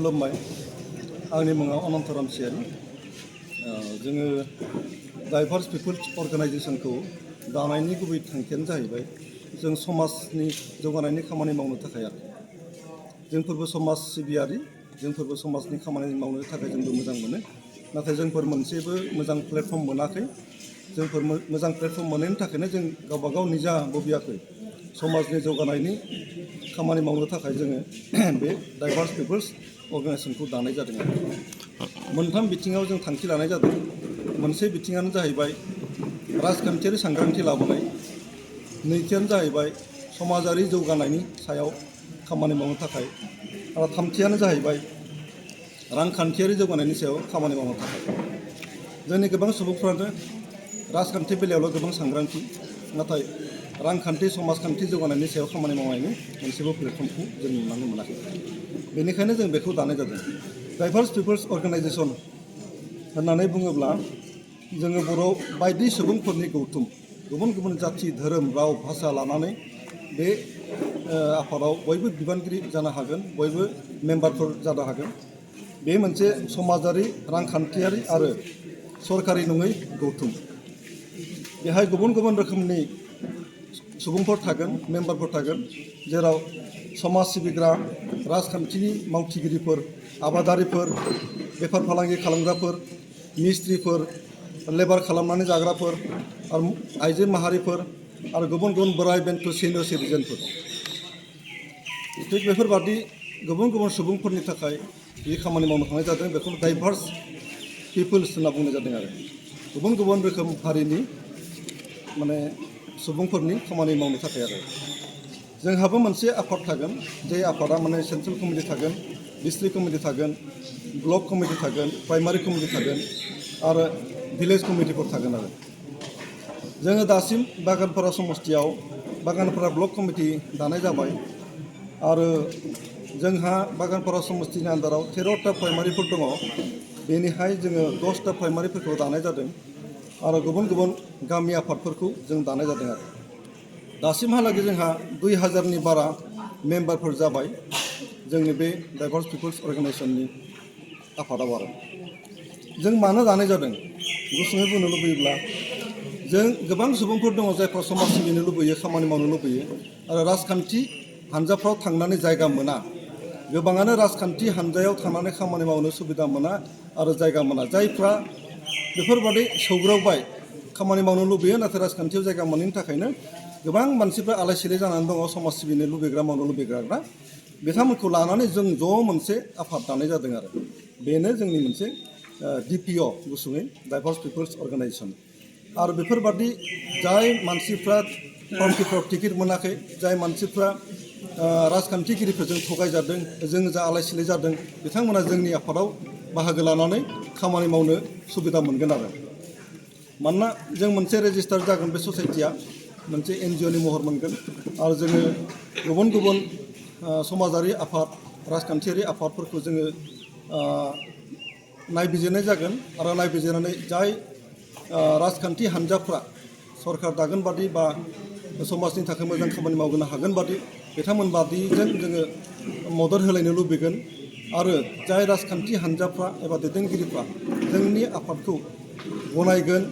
खुलुमबाय आंनि मुङा अनन्तराम सियारि जोङो डाइभार्स पिपल्स अर्गानाइजेशनखौ दानायनि गुबै थांखियानो जाहैबाय जों समाजनि जौगानायनि खामानि मावनो थाखाय आरो जोंफोरबो समाज सिबियारि जोंफोरबो समाजनि खामानि मावनो थाखाय जोंबो मोजां मोनो नाथाय जोंफोर मोनसेबो मोजां प्लेटफर्म मोनाखै जोंफोर मोजां प्लेटफर्म मोनैनि थाखायनो जों गावबा गाव निजा बबियाखै समाजनि जौगानायनि खामानि मावनो थाखाय जोङो बे डाइभार्स पिपल्स अर्गानाइजेशनखौ दानाय जादों आरो मोनथाम बिथिङाव जों थांखि लानाय जादों मोनसे बिथिङानो जाहैबाय राजखान्थियारि सांग्रांथि लाबोनाय नैथियानो जाहैबाय समाजारि जौगानायनि सायाव खामानि मावनो थाखाय आरो थामथियानो जाहैबाय रांखान्थियारि जौगानायनि सायाव खामानि मावनो थाखाय जोंनि गोबां सुबुंफ्रानो राजखान्थि बेलायावल' गोबां सांग्रांथि नाथाय रांखान्थि समाजखान्थि जौगानायनि सायाव खामानि मावनायनि मोनसेबो प्लेटफर्मखौ जों नुनो मोनाखै बेनिखायनो जों बेखौ दानाय जादों डाइभार्स पिपल्स अर्गानाइजेशन होननानै बुङोब्ला जोङो बर' बायदि सुबुंफोरनि गौथुम गुबुन गुबुन जाथि धोरोम राव भाषा लानानै बे आफादाव बयबो बिबानगिरि जानो हागोन बयबो मेम्बारफोर जानो हागोन बे मोनसे समाजारि रांखान्थियारि आरो सरकारि नङै गौथुम बेहाय गुबुन गुबुन रोखोमनि सुबुंफोर थागोन मेम्बारफोर थागोन जेराव समाज सिबिग्रा राजखान्थिनि मावथिगिरिफोर आबादारिफोर बेफार फालांगि खालामग्राफोर मिस्ट्रिफोर लेबार खालामनानै जाग्राफोर आरो आइजो माहारिफोर आरो गुबुन गुबुन बोराइ बेन्थ' सिनियर सिटिजेनफोर थिग बेफोरबादि गुबुन गुबुन सुबुंफोरनि थाखाय बे खामानि मावनो थांनाय जादों बेखौ डाइभार्स पिपल्स होनना बुंनाय जादों आरो गुबुन गुबुन रोखोम हारिनि माने सुबुंफोरनि खामानि मावनो थाखाय आरो जोंहाबो मोनसे आफाद थागोन जाय आफादा माने सेन्ट्रेल कमिटि थागोन डिस्ट्रिक्ट कमिटि थागोन ब्लक कमिटि थागोन प्राइमारि कमिटि थागोन आरो भिलेज कमिटिफोर थागोन आरो जोङो दासिम बागानपारा समस्तियाव बागानपारा ब्लक कमिटि दानाय जाबाय आरो जोंहा बागानपारा समस्तिनि आन्दाराव 13टा प्राइमारिफोर दङ बेनिहाय जोङो 10टा प्राइमारिफोरखौ दानाय जादों आरो गुबुन गुबुन गामि आफादफोरखौ जों दानाय जादों आरो दासिमहालागै जोंहा 2000नि बारा मेम्बारफोर जाबाय जोंनि बे डाइभार्स पिपल्स अर्गानाइजेशननि आफादाव आरो जों मानो दानाय जादों गुसुङै बुंनो लुबैयोब्ला जों गोबां सुबुंफोर दङ जायफ्रा समाज सिबिनो लुबैयो खामानि मावनो लुबैयो आरो राजखान्थि हान्जाफ्राव थांनानै जायगा मोना गोबाङानो राजखान्थि हान्जायाव थांनानै खामानि मावनो सुबिदा मोना आरो जायगा मोना जायफ्रा बेफोरबादि सौग्रावबाय खामानि मावनो लुबैयो नाथाय राजखान्थियाव जायगा मोनैनि थाखायनो गोबां मानसिफ्रा आलाय सिलाय जानानै दङ समाज सिबिनो लुबैग्रा मावनो लुबैग्राफ्रा बिथांमोनखौ लानानै जों ज' मोनसे आफाद दानाय जादों आरो बेनो जोंनि मोनसे DPO गुसुङै डाइभार्स पिपल्स अर्गानाइजेशन आरो बेफोरबादि जाय मानसिफ्रा पार्टिफ्राव टिकेट मोनाखै जाय मानसिफ्रा राजखान्थिगिरिफोरजों थगायजादों जों जा आलाय सिलाय जादों बिथांमोना जोंनि आफादाव बाहागो लानानै खामानि मावनो सुबिदा मोनगोन आरो मानोना जों मोनसे रेजिस्टार जागोन बे ससाइटिया मोनसे NGOनि महर मोनगोन आरो जोङो गुबुन गुबुन समाजारि आफाद राजखान्थियारि आफादफोरखौ जोङो नायबिजिरनाय जागोन आरो नायबिजिरनानै जाय राजखान्थि हान्जाफ्रा सरकार दागोन बादि बा समाजनि थाखाय मोजां खामानि मावनो हागोन बादि बिथांमोन बादिजों जोङो मदद होलायनो लुबैगोन आरो जाय राजखान्थि हान्जाफ्रा एबा दैदेनगिरिफ्रा जोंनि आफादखौ गनायगोन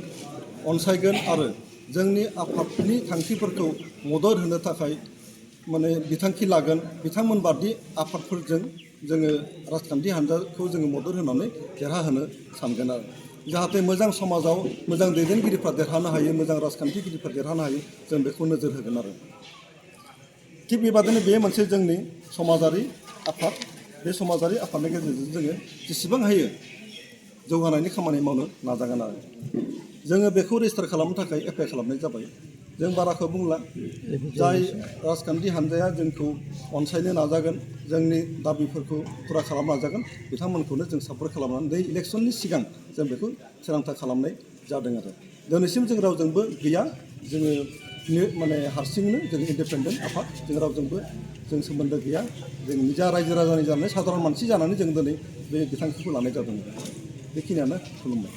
अनसायगोन आरो जोंनि आफादनि थांखिफोरखौ मदद होनो थाखाय माने बिथांखि लागोन बिथांमोन बादि आफादफोरजों जोङो राजखान्थि हान्जाखौ जोङो मदद होनानै देरहाहोनो सानगोन आरो जाहाथे मोजां समाजाव मोजां दैदेनगिरिफ्रा देरहानो हायो मोजां राजखान्थिगिरिफ्रा देरहानो हायो जों बेखौ नोजोर होगोन आरो थिग बेबादिनो बे मोनसे जोंनि समाजारि आफाद बे समाजारि आफादनि गेजेरजों जोङो जेसेबां हायो जौगानायनि खामानि मावनो नाजागोन आरो जोङो बेखौ रेजिस्टार खालामनो थाखाय एप्लाइ खालामनाय जाबाय जों बाराखौ बुंला जाय राजखान्थि हान्जाया जोंखौ अनसायनो नाजागोन जोंनि दाबिफोरखौ फुरा खालामनो नाजागोन बिथांमोनखौनो जों सापर्ट खालामनानै इलेक्सननि सिगां जों बेखौ थिरांथा खालामनाय जादों आरो दिनैसिम जों रावजोंबो गैया जोङो माने हारसिंनो जों इन्डिपेन्डेन्ट आफाद जों रावजोंबो जों सोमोन्दो गैया जों निजा रायजो राजानि जानानै साधारन मानसि जानानै जों दिनै बे बिथांखिखौ लानाय जादों बेखिनियानो खुलुमबाय